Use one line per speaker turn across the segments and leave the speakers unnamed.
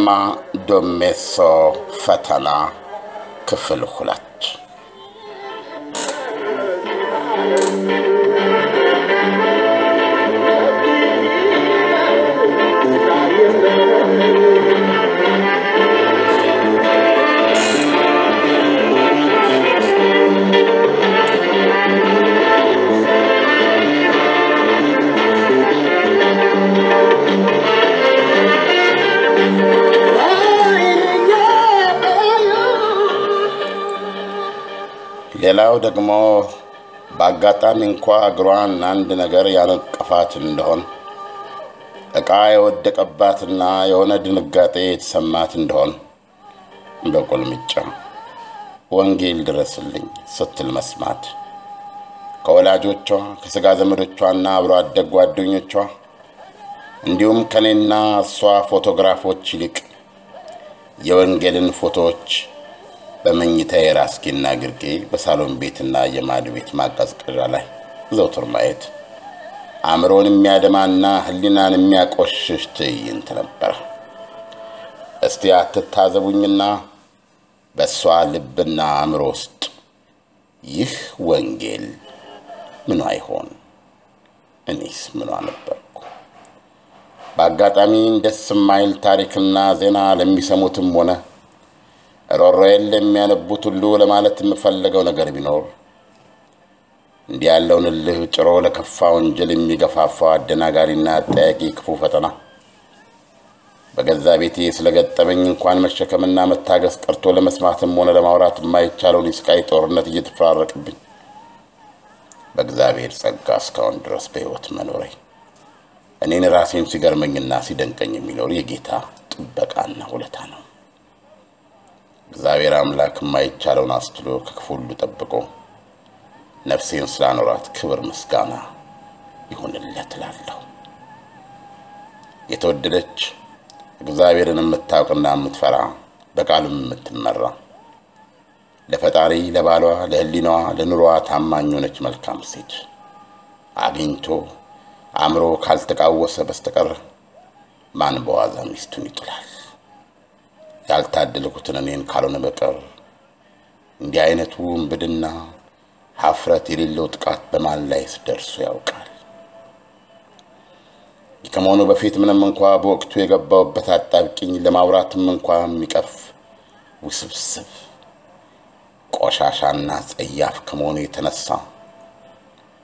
የለማ ዶሜሶ ፈተና ክፍል 2። ሌላው ደግሞ በአጋጣሚ እንኳ እግሯን አንድ ነገር ያነቀፋት እንደሆን፣ ዕቃ የወደቀባትና የሆነ ድንጋጤ የተሰማት እንደሆን በቁልምጫ ወንጌል ድረስልኝ ስትል መስማት ከወላጆቿ፣ ከሥጋ ዘመዶቿና አብሮ አደግ ጓደኞቿ እንዲሁም ከኔና እሷ ፎቶግራፎች ይልቅ የወንጌልን ፎቶዎች በመኝታ የራስጌና ግርጌ በሳሎን ቤትና የማድ ቤት ማቀዝቀዣ ላይ ዘውትር ማየት አእምሮን የሚያደማና ሕሊናን የሚያቆሽሽ ትዕይንት ነበረ። እስቲ አትታዘቡኝና በእሷ ልብና አእምሮ ውስጥ ይህ ወንጌል ምኗ ይሆን? እኔስ ምኗ ነበርኩ? በአጋጣሚ ደስ የማይል ታሪክና ዜና ለሚሰሙትም ሆነ ሮሮዬን ለሚያነቡት ሁሉ ለማለት የምፈልገው ነገር ቢኖር፣ እንዲህ ያለውን እልህ ጭሮ ለከፋ ወንጀል የሚገፋፋው አደናጋሪና አጠያቂ ክፉ ፈተና በገዛ ቤቴ ስለገጠመኝ እንኳን መሸከምና መታገስ ቀርቶ ለመስማትም ሆነ ለማውራት የማይቻለውን የስቃይ ጦርነት እየተፈራረቅብኝ በእግዚአብሔር ጸጋ እስካሁን ድረስ በሕይወት መኖሬ እኔን ራሴን ሲገርመኝና ሲደንቀኝ የሚኖር የጌታ ጥበቃና ውለታ ነው። እግዚአብሔር አምላክ የማይቻለውን አስችሎ ከክፉ ሁሉ ጠብቆ ነፍሴን ስላኖራት ክብር ምስጋና ይሁንለት እላለሁ። የተወደደች፣ እግዚአብሔርን የምታውቅና የምትፈራ፣ በቃሉም የምትመራ፣ ለፈጣሪ፣ ለባሏ፣ ለሕሊናዋ፣ ለኑሮዋ ታማኝ የሆነች መልካም ሴት አግኝቶ አእምሮ ካልተቃወሰ በስተቀር ማን በዋዛ ሚስቱን ይጥላል? ያልታደልኩትን እኔን ካልሆነ በቀር እንዲህ አይነቱ ውንብድና ሀፍረት የሌለው ጥቃት በማን ላይስ ደርሶ ያውቃል? ከመሆኑ በፊት ምንም እንኳ በወቅቱ የገባውበት አጣብቂኝ ለማውራትም እንኳ የሚቀፍ ውስብስብ ቆሻሻና ጸያፍ ከመሆኑ የተነሳ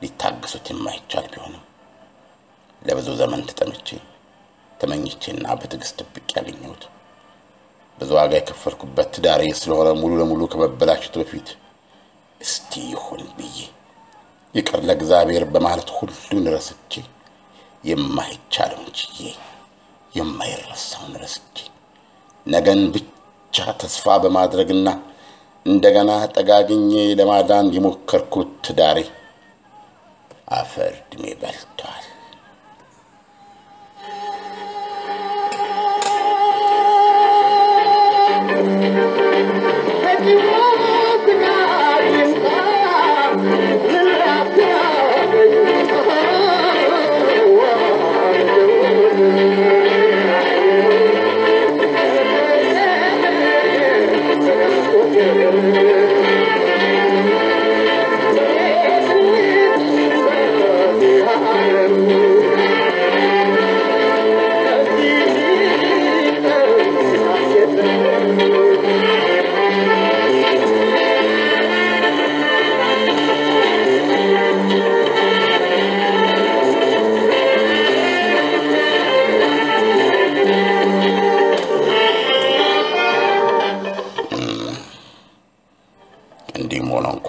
ሊታገሱት የማይቻል ቢሆንም፣ ለብዙ ዘመን ተጠምቼ ተመኝቼና በትዕግስት ብቅ ያገኘሁት፣ ብዙ ዋጋ የከፈልኩበት ትዳሬ ስለሆነ ሙሉ ለሙሉ ከመበላሸቱ በፊት እስቲ ይሁን ብዬ ይቅር ለእግዚአብሔር በማለት ሁሉን ረስቼ፣ የማይቻለውን ችዬ፣ የማይረሳውን ረስቼ፣ ነገን ብቻ ተስፋ በማድረግና እንደገና ጠጋግኜ ለማዳን የሞከርኩት ትዳሬ አፈር ድሜ በልቷል። እንዲህም ሆነ እንኳ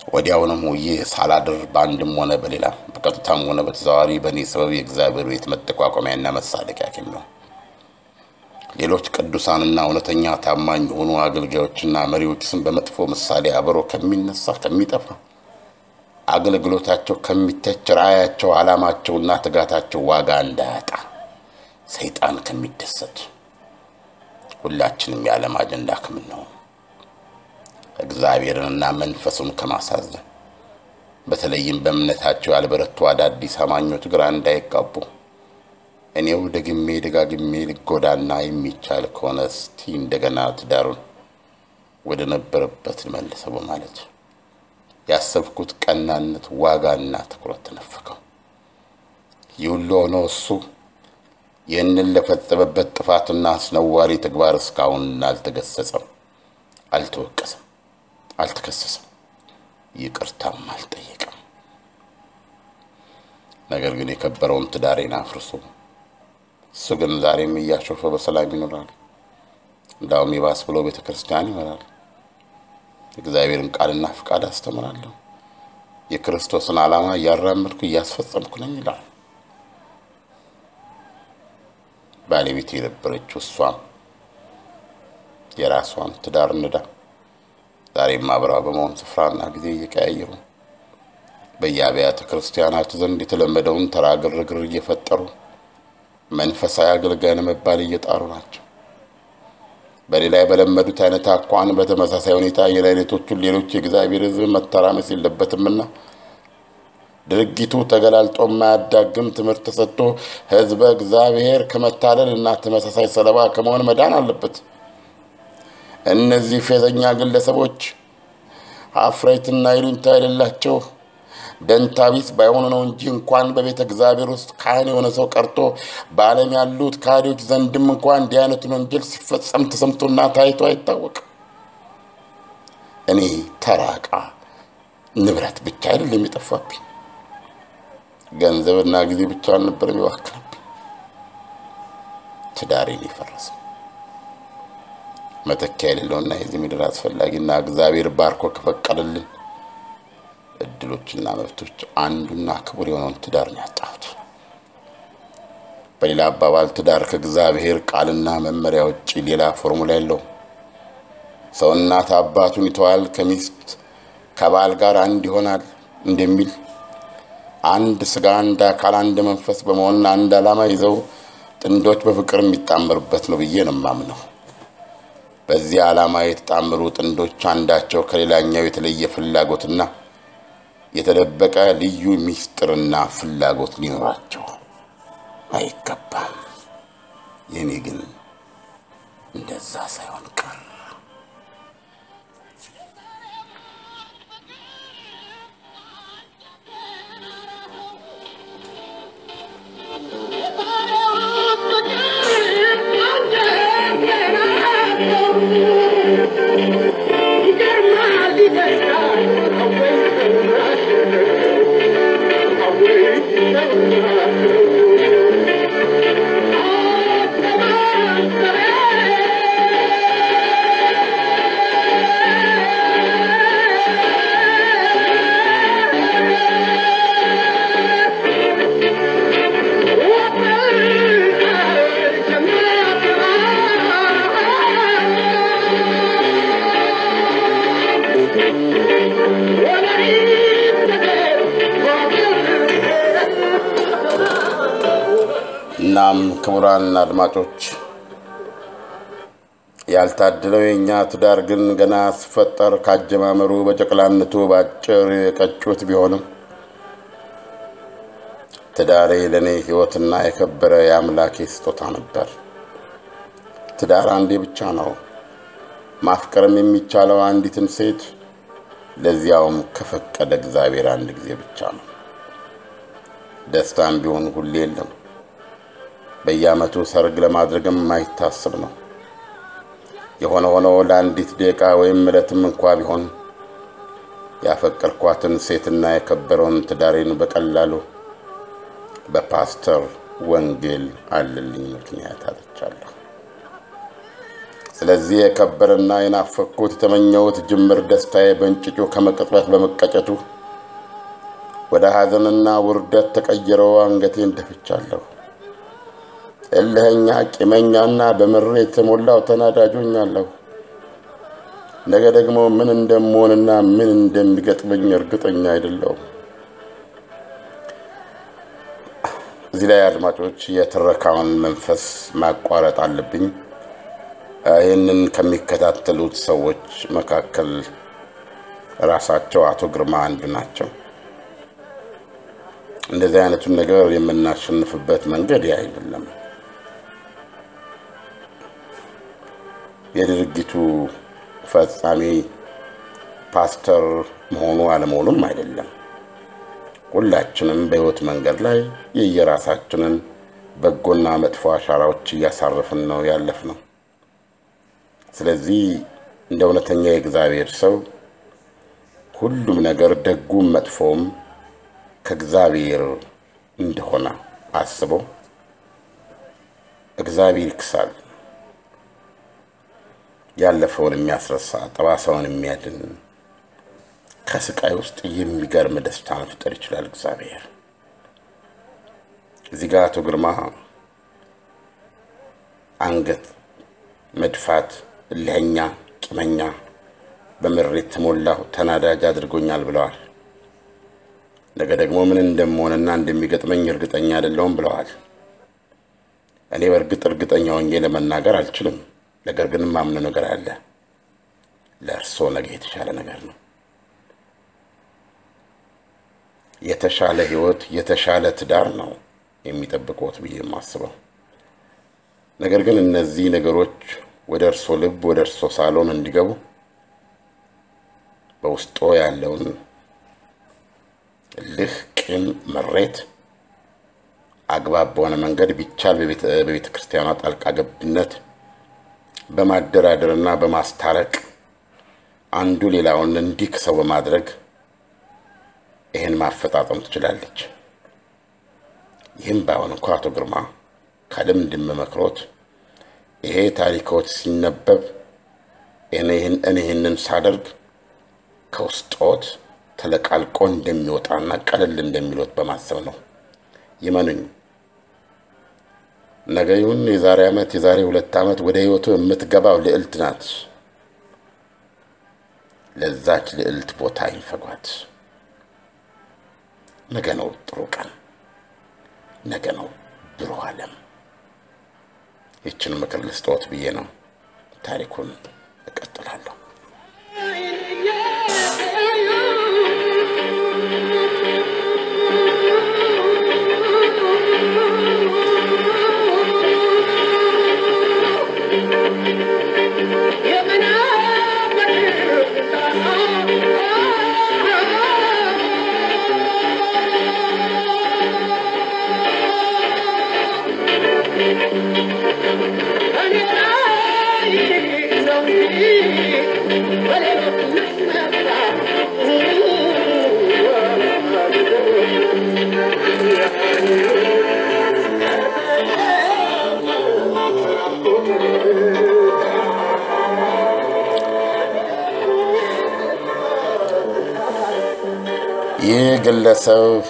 ወዲያውንም ውዬ ሳላድር በአንድም ሆነ በሌላ፣ በቀጥታም ሆነ በተዘዋዋሪ በእኔ ሰበብ የእግዚአብሔር ቤት መጠቋቋሚያና መሳለቂያ ከሚሆን፣ ሌሎች ቅዱሳንና እውነተኛ ታማኝ የሆኑ አገልጋዮችና መሪዎች ስም በመጥፎ ምሳሌ አብሮ ከሚነሳ፣ ከሚጠፋ፣ አገልግሎታቸው ከሚተች፣ ራእያቸው፣ ዓላማቸውና ትጋታቸው ዋጋ እንዳያጣ ሰይጣን ከሚደሰት፣ ሁላችንም የዓለም አጀንዳ ከምንሆን፣ እግዚአብሔርንና መንፈሱን ከማሳዘን፣ በተለይም በእምነታቸው ያልበረቱ አዳዲስ አማኞች ግራ እንዳይጋቡ እኔው ደግሜ ደጋግሜ ልጎዳና የሚቻል ከሆነ እስቲ እንደገና ትዳሩን ወደ ነበረበት ልመልሰው በማለት ያሰብኩት ቀናነት ዋጋና ትኩረት ተነፈገው። ይህ ሁሉ ሆኖ እሱ ይህንን ለፈጸመበት ጥፋትና አስነዋሪ ተግባር እስካሁን አልተገሰጸም፣ አልተወቀሰም፣ አልተከሰሰም፣ ይቅርታም አልጠየቀም። ነገር ግን የከበረውን ትዳሬን አፍርሶ እሱ ግን ዛሬም እያሾፈ በሰላም ይኖራል። እንዳውም ይባስ ብሎ ቤተ ክርስቲያን ይመራል። የእግዚአብሔርን ቃልና ፍቃድ አስተምራለሁ፣ የክርስቶስን ዓላማ እያራመድኩ እያስፈጸምኩ ነኝ ይላል። ባለቤት የነበረችው እሷም የራሷን ትዳር ንዳ ዛሬም አብራ በመሆን ስፍራና ጊዜ እየቀያየሩ በየአብያተ ክርስቲያናት ዘንድ የተለመደውን ተራ ግርግር እየፈጠሩ መንፈሳዊ አገልጋይ ለመባል እየጣሩ ናቸው። በሌላ በለመዱት አይነት አኳኋን በተመሳሳይ ሁኔታ የአይነቶቹን ሌሎች የእግዚአብሔር ሕዝብ መተራመስ የለበትምና ድርጊቱ ተገላልጦ የማያዳግም ትምህርት ተሰጥቶ ሕዝበ እግዚአብሔር ከመታለል እና ተመሳሳይ ሰለባ ከመሆን መዳን አለበት። እነዚህ ፌዘኛ ግለሰቦች ኀፍረትና ይሉኝታ የሌላቸው ደንታቢስ ባይሆኑ ነው እንጂ እንኳን በቤተ እግዚአብሔር ውስጥ ካህን የሆነ ሰው ቀርቶ በዓለም ያሉት ካህዲዎች ዘንድም እንኳን እንዲህ አይነቱን ወንጀል ሲፈጸም ተሰምቶና ታይቶ አይታወቅም። እኔ ተራ ዕቃ ንብረት ብቻ አይደለም የጠፋብኝ፣ ገንዘብና ጊዜ ብቻ አልነበረም የባከነብኝ፣ ትዳሬን የፈረሰው መተኪያ የሌለውና የዚህ ምድር አስፈላጊና እግዚአብሔር ባርኮ ከፈቀደልን እድሎችና መብቶች አንዱና ክቡር የሆነውን ትዳር ነው ያጣሁት። በሌላ አባባል ትዳር ከእግዚአብሔር ቃልና መመሪያ ውጭ ሌላ ፎርሙላ የለውም። ሰው እናት አባቱን ይተዋል፣ ከሚስት ከባል ጋር አንድ ይሆናል እንደሚል አንድ ስጋ፣ አንድ አካል፣ አንድ መንፈስ በመሆን አንድ ዓላማ ይዘው ጥንዶች በፍቅር የሚጣመሩበት ነው ብዬ ነው የማምነው። በዚህ ዓላማ የተጣመሩ ጥንዶች አንዳቸው ከሌላኛው የተለየ ፍላጎትና የተደበቀ ልዩ ሚስጥርና ፍላጎት ሊኖራቸው አይገባም። የኔ ግን እንደዛ ሳይሆን ቀረ። እናም ክቡራን አድማጮች ያልታደለው የእኛ ትዳር ግን ገና ሲፈጠር ካጀማመሩ በጨቅላነቱ በአጭር የቀጩት ቢሆንም ትዳሬ ለእኔ ሕይወትና የከበረ የአምላኬ ስጦታ ነበር። ትዳር አንዴ ብቻ ነው። ማፍቀርም የሚቻለው አንዲትን ሴት ለዚያውም ከፈቀደ እግዚአብሔር አንድ ጊዜ ብቻ ነው። ደስታም ቢሆን ሁሌ የለም። በየዓመቱ ሰርግ ለማድረግም የማይታሰብ ነው። የሆነ ሆኖ ለአንዲት ደቂቃ ወይም ዕለትም እንኳ ቢሆን ያፈቀርኳትን ሴትና የከበረውን ትዳሬን በቀላሉ በፓስተር ወንጌል አለልኝ ምክንያት አጥቻለሁ። ስለዚህ የከበረና የናፈቅኩት የተመኘሁት ጅምር ደስታዬ በእንጭጩ ከመቅጽበት በመቀጨቱ ወደ ሐዘንና ውርደት ተቀይረው አንገቴን ደፍቻለሁ። እልኸኛ፣ ቂመኛና በምሬት የተሞላው ተናዳጅ ሆኛለሁ። ነገ ደግሞ ምን እንደምሆንና ምን እንደሚገጥመኝ እርግጠኛ አይደለሁም። እዚህ ላይ አድማጮች የትረካውን መንፈስ ማቋረጥ አለብኝ። ይህንን ከሚከታተሉት ሰዎች መካከል ራሳቸው አቶ ግርማ አንዱ ናቸው። እንደዚህ አይነቱን ነገር የምናሸንፍበት መንገድ ያ አይደለም። የድርጊቱ ፈጻሚ ፓስተር መሆኑ አለመሆኑም አይደለም። ሁላችንም በሕይወት መንገድ ላይ የየራሳችንን በጎና መጥፎ አሻራዎች እያሳረፍን ነው ያለፍነው። ስለዚህ እንደ እውነተኛ የእግዚአብሔር ሰው ሁሉም ነገር ደጉም መጥፎም ከእግዚአብሔር እንደሆነ አስቦ እግዚአብሔር ይክሳል። ያለፈውን የሚያስረሳ፣ ጠባሳውን የሚያድን፣ ከስቃይ ውስጥ የሚገርም ደስታ መፍጠር ይችላል እግዚአብሔር። እዚህ ጋር አቶ ግርማ አንገት መድፋት፣ እልኸኛ፣ ቂመኛ፣ በምሬት ተሞላሁ፣ ተናዳጅ አድርጎኛል ብለዋል። ነገ ደግሞ ምን እንደምሆንና እንደሚገጥመኝ እርግጠኛ አይደለሁም ብለዋል። እኔ በእርግጥ እርግጠኛ ሆኜ ለመናገር አልችልም። ነገር ግን የማምነው ነገር አለ። ለእርስዎ ነገ የተሻለ ነገር ነው። የተሻለ ሕይወት፣ የተሻለ ትዳር ነው የሚጠብቅዎት ብዬ የማስበው። ነገር ግን እነዚህ ነገሮች ወደ እርሶ ልብ፣ ወደ እርሶ ሳሎን እንዲገቡ በውስጦ ያለውን እልህ፣ ቂም፣ ምሬት አግባብ በሆነ መንገድ ቢቻል በቤተ ክርስቲያኗ ጣልቃ ገብነት በማደራደርና በማስታረቅ አንዱ ሌላውን እንዲክሰው በማድረግ ይህን ማፈጣጠም ትችላለች። ይህም ባይሆን እንኳ አቶ ግርማ ከልምድ የምመክሮት ይሄ ታሪኮች ሲነበብ እኔ ይህንን ሳደርግ ከውስጦት ተለቃልቆ እንደሚወጣና ቀለል እንደሚሎት በማሰብ ነው። ይመኑኝ፣ ነገ ይሁን የዛሬ ዓመት የዛሬ 2 ዓመት ወደ ሕይወቱ የምትገባው ልዕልት ናት። ለዛች ልዕልት ቦታ ይንፈጓት። ነገ ነው ጥሩ ቀን፣ ነገ ነው ብሩህ ዓለም። ይችን ምክር ልስጥዎት ብዬ ነው። ታሪኩን እቀጥላለሁ። ይህ ግለሰብ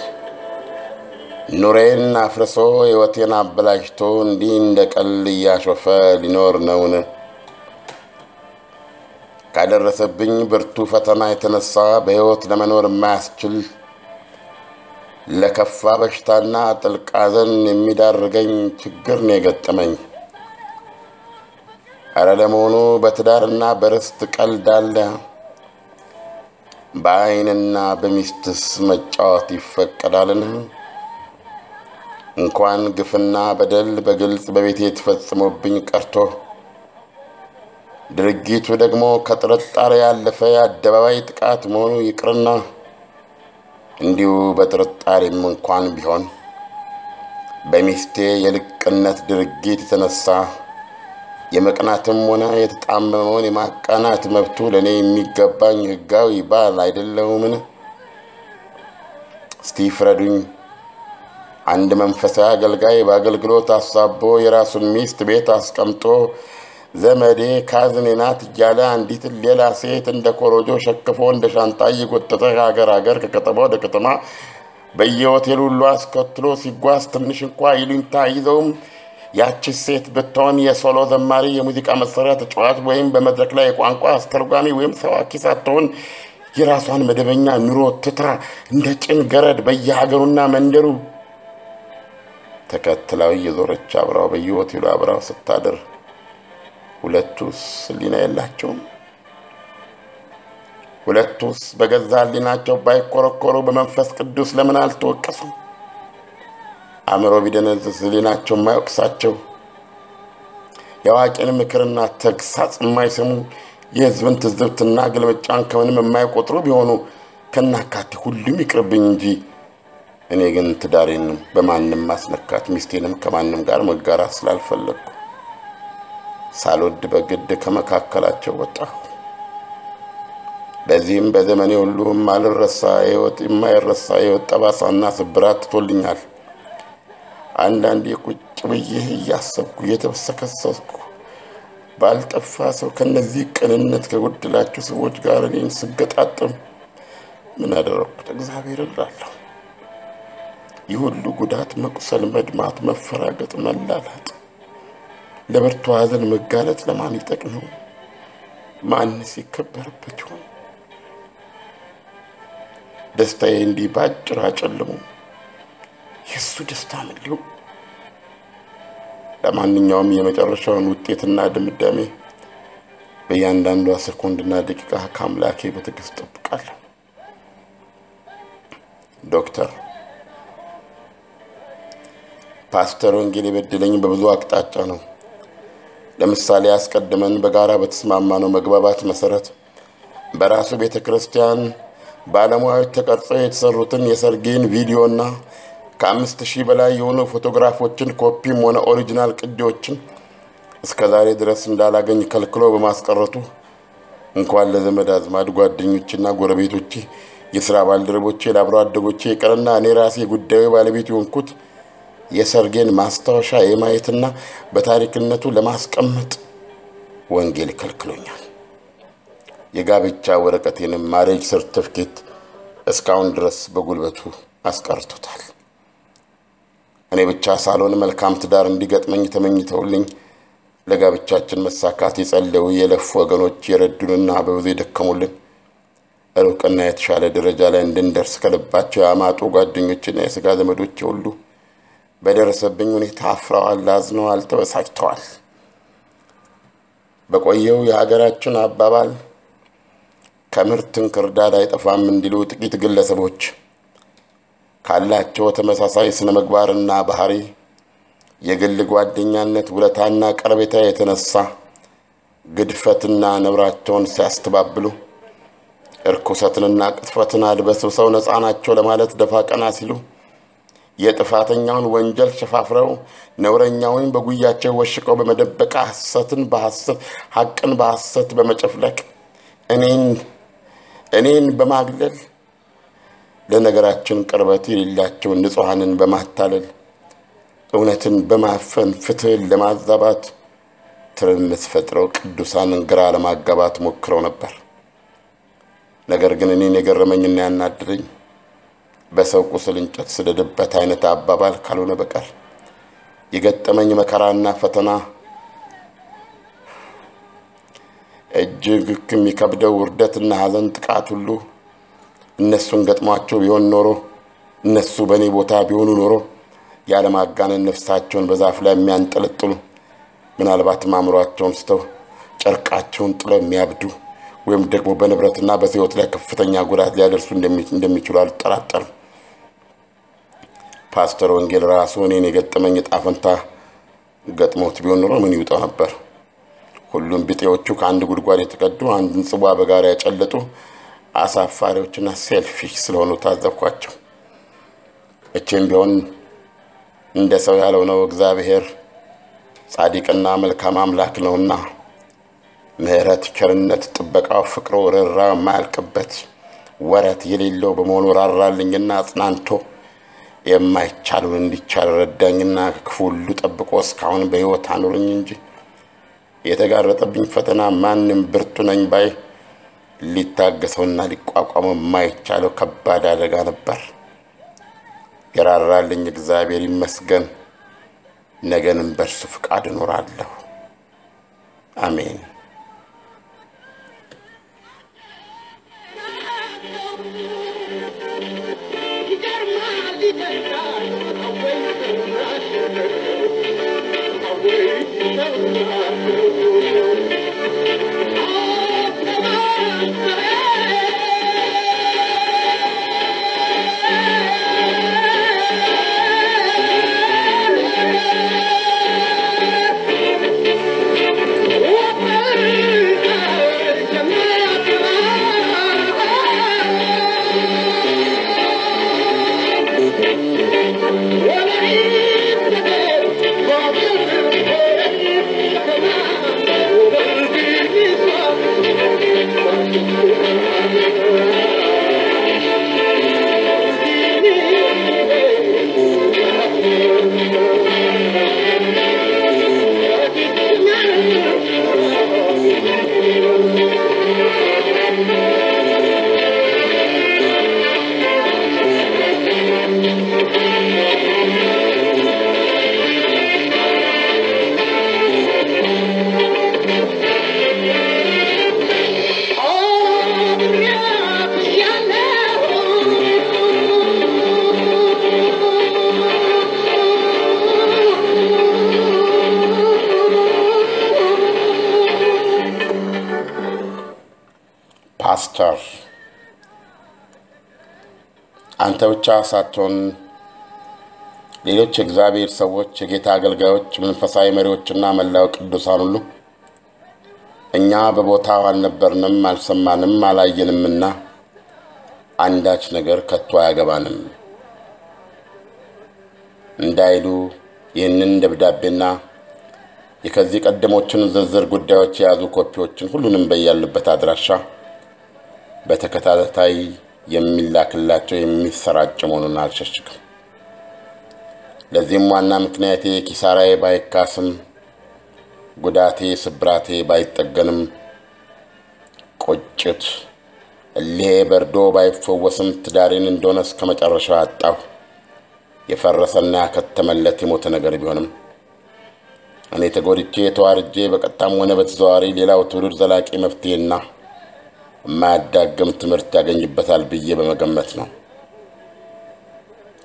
ኑሬን አፍርሶ ሕይወቴን አበላሽቶ እንዲህ እንደ ቀልድ እያሾፈ ሊኖር ነውን? ካደረሰብኝ ብርቱ ፈተና የተነሳ በሕይወት ለመኖር የማያስችል ለከፋ በሽታና ጥልቅ ሐዘን የሚዳርገኝ ችግር ነው የገጠመኝ። እረ ለመሆኑ በትዳርና በርስት ቀልድ አለ? በዓይንና በሚስትስ መጫወት ይፈቀዳልን? እንኳን ግፍና በደል በግልጽ በቤቴ ተፈጽሞብኝ ቀርቶ ድርጊቱ ደግሞ ከጥርጣሬ ያለፈ የአደባባይ ጥቃት መሆኑ ይቅርና እንዲሁ በጥርጣሬም እንኳን ቢሆን በሚስቴ የልቅነት ድርጊት የተነሳ የመቅናትም ሆነ የተጣመመውን የማቃናት መብቱ ለእኔ የሚገባኝ ሕጋዊ ባል አይደለሁምን? እስቲ ፍረዱኝ። አንድ መንፈሳዊ አገልጋይ በአገልግሎት አሳቦ የራሱን ሚስት ቤት አስቀምጦ ዘመዴ ካዝኔ ናት እያለ አንዲትን ሌላ ሴት እንደ ኮሮጆ ሸክፎ እንደ ሻንጣ እየጎተተ ከሀገር ሀገር ከከተማ ወደ ከተማ በየሆቴሉ ሁሉ አስከትሎ ሲጓዝ ትንሽ እንኳ ይሉኝታ ይዘውም ያቺ ሴት ብትሆን የሶሎ ዘማሪ፣ የሙዚቃ መሳሪያ ተጫዋች ወይም በመድረክ ላይ የቋንቋ አስተርጓሚ ወይም ሰባኪ ሳትሆን የራሷን መደበኛ ኑሮ ትታ እንደ ጭን ገረድ በየሀገሩና መንደሩ ተከትላው እየዞረች አብራው በየሆቴሉ አብራው ስታድር ሁለቱስ ሕሊና የላቸውም? ሁለቱስ በገዛ ሕሊናቸው ባይኮረኮሩ በመንፈስ ቅዱስ ለምን አልተወቀሱም? አእምሮ ቢደነዝዝ ሕሊናቸው የማይወቅሳቸው፣ የአዋቂን ምክርና ተግሳጽ የማይሰሙ፣ የሕዝብን ትዝብትና ግልምጫን ከምንም የማይቆጥሩ ቢሆኑ ከናካቴ ሁሉም ይቅርብኝ እንጂ እኔ ግን ትዳሬን በማንም ማስነካት ሚስቴንም ከማንም ጋር መጋራት ስላልፈለግኩ ሳልወድ በግድ ከመካከላቸው ወጣሁ። በዚህም በዘመኔ ሁሉ የማልረሳ የሕይወት የማይረሳ የሕይወት ጠባሳና ስብራት ትቶልኛል። አንዳንዴ ቁጭ ብዬ እያሰብኩ እየተብሰከሰስኩ ባልጠፋ ሰው ከነዚህ ቅንነት ከጎደላቸው ሰዎች ጋር እኔን ስገጣጥም ምን አደረግኩት እግዚአብሔር እላለሁ። ይህ ሁሉ ጉዳት፣ መቁሰል፣ መድማት፣ መፈራገጥ፣ መላላጥ፣ ለብርቱ ሐዘን መጋለጥ ለማን ይጠቅም ይሆን? ማንስ ይከበርበት ይሆን? ደስታዬ እንዲህ በአጭር አጨልሞ የእሱ ደስታ ምን ሊሆን? ለማንኛውም የመጨረሻውን ውጤትና ድምዳሜ በእያንዳንዷ ሰኮንድና ደቂቃ ከአምላኬ በትዕግስት እጠብቃለሁ። ዶክተር ፓስተር ወንጌል የበደለኝ በብዙ አቅጣጫ ነው። ለምሳሌ አስቀድመን በጋራ በተስማማነው መግባባት መሰረት በራሱ ቤተ ክርስቲያን ባለሙያዎች ተቀርጸው የተሰሩትን የሰርጌን ቪዲዮና ከ5000 በላይ የሆኑ ፎቶግራፎችን ኮፒም ሆነ original ቅጂዎችን እስከ ዛሬ ድረስ እንዳላገኝ ከልክሎ በማስቀረቱ እንኳን ለዘመድ አዝማድ ጓደኞችና ጎረቤቶቼ፣ የስራ ባልደረቦቼ፣ ለአብሮ አደጎቼ ይቅርና እኔ ራሴ ጉዳዩ ባለቤት የሆንኩት የሰርጌን ማስታወሻ የማየትና በታሪክነቱ ለማስቀመጥ ወንጌል ከልክሎኛል። የጋብቻ ወረቀቴንም marriage certificate እስካሁን ድረስ በጉልበቱ አስቀርቶታል። እኔ ብቻ ሳልሆን መልካም ትዳር እንዲገጥመኝ ተመኝተውልኝ ለጋብቻችን መሳካት የጸለዩ የለፉ ወገኖች የረዱንና በብዙ የደከሙልን ሩቅና የተሻለ ደረጃ ላይ እንድንደርስ ከልባቸው ያማጡ ጓደኞችና የስጋ ዘመዶች ሁሉ በደረሰብኝ ሁኔታ አፍረዋል፣ አዝነዋል፣ ተበሳጭተዋል። በቆየው የሀገራችን አባባል ከምርት እንክርዳድ አይጠፋም እንዲሉ ጥቂት ግለሰቦች ካላቸው ተመሳሳይ ስነ ምግባርና ባህሪ፣ የግል ጓደኛነት ውለታና ቀረቤታ የተነሳ ግድፈትና ነውራቸውን ሲያስተባብሉ፣ እርኩሰትንና ቅጥፈትን አድበስብሰው ነፃ ናቸው ለማለት ደፋ ቀና ሲሉ፣ የጥፋተኛውን ወንጀል ሸፋፍረው ነውረኛውን በጉያቸው ወሽቀው በመደበቅ ሐሰትን በሐሰት ሐቅን በሐሰት በመጨፍለቅ እኔን በማግለል ለነገራችን ቅርበት የሌላቸውን ንጹሐንን በማታለል እውነትን በማፈን ፍትህን ለማዛባት ትርምስ ፈጥረው ቅዱሳንን ግራ ለማጋባት ሞክረው ነበር። ነገር ግን እኔን የገረመኝና ያናደደኝ በሰው ቁስል እንጨት ስደድበት አይነት አባባል ካልሆነ በቀር የገጠመኝ መከራና ፈተና እጅግ የሚከብደው ውርደትና ሐዘን፣ ጥቃት ሁሉ እነሱን ገጥሟቸው ቢሆን ኖሮ፣ እነሱ በእኔ ቦታ ቢሆኑ ኖሮ ያለማጋነን ነፍሳቸውን በዛፍ ላይ የሚያንጠለጥሉ፣ ምናልባትም አእምሯቸውን ስተው ጨርቃቸውን ጥለው የሚያብዱ ወይም ደግሞ በንብረትና በሕይወት ላይ ከፍተኛ ጉዳት ሊያደርሱ እንደሚችሉ አልጠራጠርም። ፓስተር ወንጌል ራሱ እኔን የገጠመኝ ዕጣ ፈንታ ገጥሞት ቢሆን ኖሮ ምን ይውጠው ነበር? ሁሉም ቢጤዎቹ ከአንድ ጉድጓድ የተቀዱ፣ አንድን ጽዋ በጋራ ያጨለጡ አሳፋሪዎችና selfish ስለሆኑ ታዘብኳቸው። መቼም ቢሆን እንደ ሰው ያልሆነው እግዚአብሔር ጻድቅና መልካም አምላክ ነውና ምሕረት፣ ቸርነት፣ ጥበቃው፣ ፍቅሩ፣ ርኅራኄው የማያልቅበት ወረት የሌለው በመሆኑ ራራልኝና አጽናንቶ የማይቻለውን እንዲቻል ረዳኝና ከክፉ ሁሉ ጠብቆ እስካሁን በሕይወት አኖረኝ እንጂ የተጋረጠብኝ ፈተና ማንም ብርቱ ነኝ ባይ ሊታገሰውና ሊቋቋመው የማይቻለው ከባድ አደጋ ነበር። የራራልኝ እግዚአብሔር ይመስገን። ነገንም በእርሱ ፍቃድ እኖራለሁ። አሜን።
Thank you.
ፓስተር፣ አንተ ብቻ ሳትሆን ሌሎች የእግዚአብሔር ሰዎች፣ የጌታ አገልጋዮች፣ መንፈሳዊ መሪዎችና መላው ቅዱሳን ሁሉ እኛ በቦታው አልነበርንም፣ አልሰማንም፣ አላየንምና አንዳች ነገር ከቶ አያገባንም እንዳይሉ ይህንን ደብዳቤና የከዚህ ቀደሞችን ዝርዝር ጉዳዮች የያዙ ኮፒዎችን ሁሉንም በያሉበት አድራሻ በተከታታይ የሚላክላቸው የሚሰራጭ መሆኑን አልሸሽግም። ለዚህም ዋና ምክንያቴ ኪሳራዬ ባይካስም፣ ጉዳቴ ስብራቴ ባይጠገንም፣ ቁጭት እልሄ በርዶ ባይፈወስም ትዳሬን እንደሆነ እስከ መጨረሻው ያጣሁ የፈረሰና ያከተመለት የሞተ ነገር ቢሆንም እኔ ተጎድቼ ተዋርጄ በቀጥታም ሆነ በተዘዋዋሪ ሌላው ትውልድ ዘላቂ መፍትሄና የማያዳግም ትምህርት ያገኝበታል ብዬ በመገመት ነው።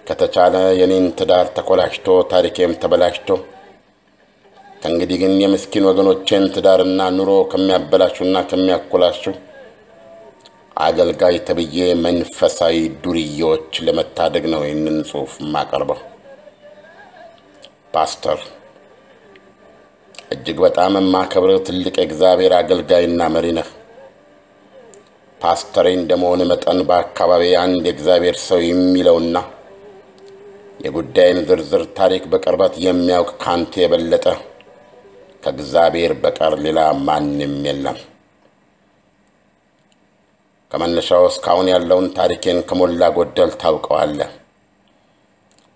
ከተቻለ የኔን ትዳር ተኮላሽቶ ታሪኬም ተበላሽቶ ከእንግዲህ ግን የምስኪን ወገኖቼን ትዳርና ኑሮ ከሚያበላሹና ከሚያኮላሹ አገልጋይ ተብዬ መንፈሳዊ ዱርዬዎች ለመታደግ ነው ይህንን ጽሑፍ የማቀርበው። ፓስተር፣ እጅግ በጣም የማከብርህ ትልቅ የእግዚአብሔር አገልጋይና መሪ ነህ። ፓስተሬ እንደመሆን መጠን በአካባቢ አንድ የእግዚአብሔር ሰው የሚለውና የጉዳይን ዝርዝር ታሪክ በቅርበት የሚያውቅ ካንተ የበለጠ ከእግዚአብሔር በቀር ሌላ ማንም የለም። ከመነሻው እስካሁን ያለውን ታሪኬን ከሞላ ጎደል ታውቀዋለህ።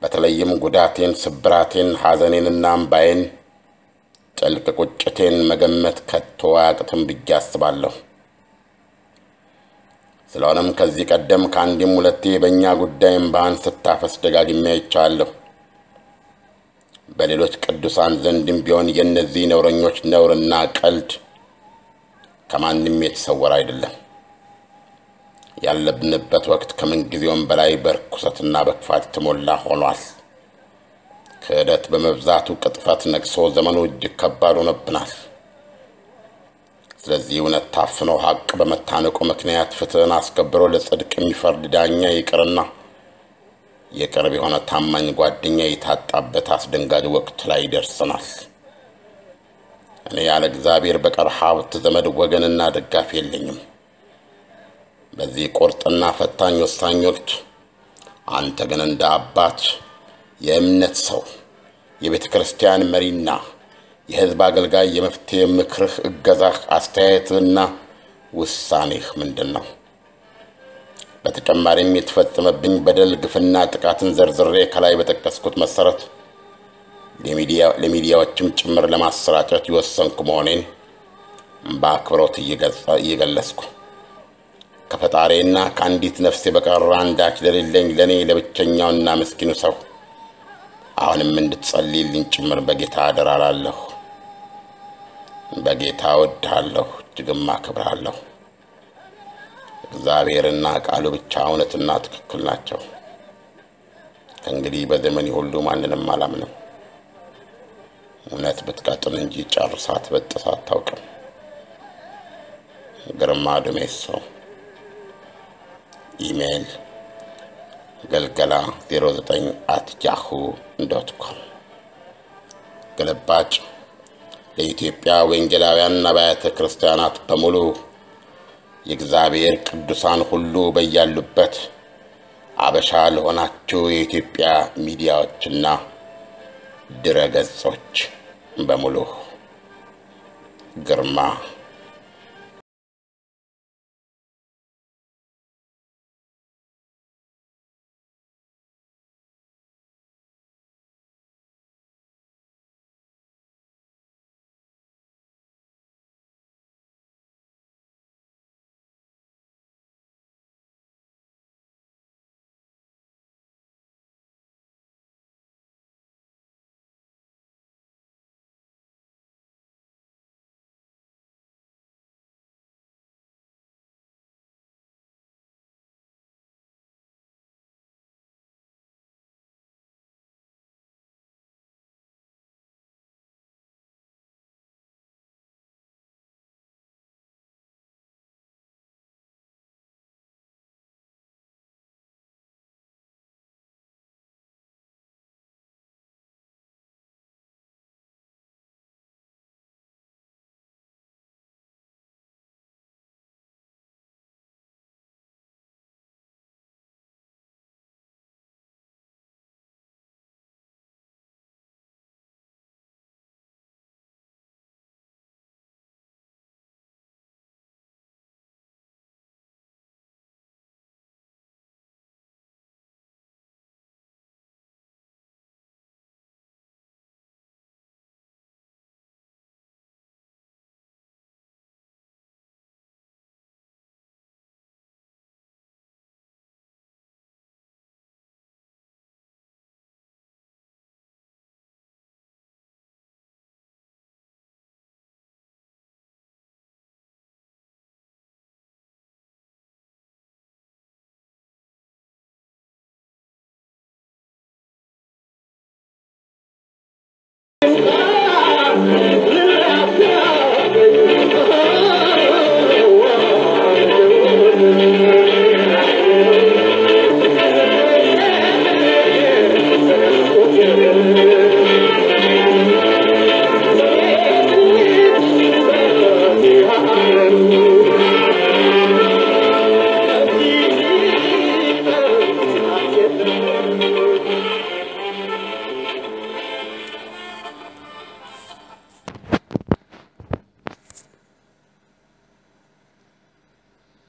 በተለይም ጉዳቴን፣ ስብራቴን፣ ሐዘኔንና እምባዬን፣ ጥልቅ ቁጭቴን መገመት ከቶ አያቅትም ብዬ አስባለሁ። ስለሆነም ከዚህ ቀደም ከአንድም ሁለቴ በእኛ ጉዳይ እምባህን ስታፈስ ደጋግሜ አይቻለሁ። በሌሎች ቅዱሳን ዘንድም ቢሆን የእነዚህ ነውረኞች ነውርና ቀልድ ከማንም የተሰወረ አይደለም። ያለብንበት ወቅት ከምንጊዜውም በላይ በርኩሰትና በክፋት የተሞላ ሆኗል። ክህደት በመብዛቱ ቅጥፈት ነግሶ ዘመኑ እጅግ ከባድ ሆኖብናል። ስለዚህ እውነት ታፍኖ ሐቅ በመታነቁ ምክንያት ፍትሕን አስከብሮ ለጽድቅ የሚፈርድ ዳኛ ይቅርና የቅርብ የሆነ ታማኝ ጓደኛ የታጣበት አስደንጋጭ ወቅት ላይ ደርሰናል። እኔ ያለ እግዚአብሔር በቀር ሀብት፣ ዘመድ፣ ወገንና ደጋፊ የለኝም። በዚህ ቁርጥና ፈታኝ ወሳኝ ወቅት አንተ ግን እንደ አባት፣ የእምነት ሰው፣ የቤተ ክርስቲያን መሪና የሕዝብ አገልጋይ የመፍትሄ ምክርህ፣ እገዛህ፣ አስተያየትህና ውሳኔህ ምንድን ነው? በተጨማሪም የተፈጸመብኝ በደል፣ ግፍና ጥቃትን ዘርዝሬ ከላይ በጠቀስኩት መሰረት ለሚዲያዎችም ጭምር ለማሰራጨት የወሰንኩ መሆኔን በአክብሮት እየገለጽኩ ከፈጣሪና ከአንዲት ነፍሴ በቀር አንዳች ለሌለኝ ለእኔ ለብቸኛውና ምስኪኑ ሰው አሁንም እንድትጸልይልኝ ጭምር በጌታ አደራ እላለሁ። በጌታ እወድሃለሁ፣ እጅግም አከብርሃለሁ። እግዚአብሔርና ቃሉ ብቻ እውነትና ትክክል ናቸው። ከእንግዲህ በዘመኔ ሁሉ ማንንም አላምንም። እውነት ብትቀጥን እንጂ ጨርሳ ትበጥሳ አታውቅም። ግርማ ዱሜሶ። ኢሜይል ገልገላ09@yahoo.com። ግልባጭ ለኢትዮጵያ ወንጌላውያን አብያተ ክርስቲያናት በሙሉ፣ የእግዚአብሔር ቅዱሳን ሁሉ በያሉበት፣ አበሻ ለሆናችሁ የኢትዮጵያ ሚዲያዎችና ድረ ገጾች በሙሉ። ግርማ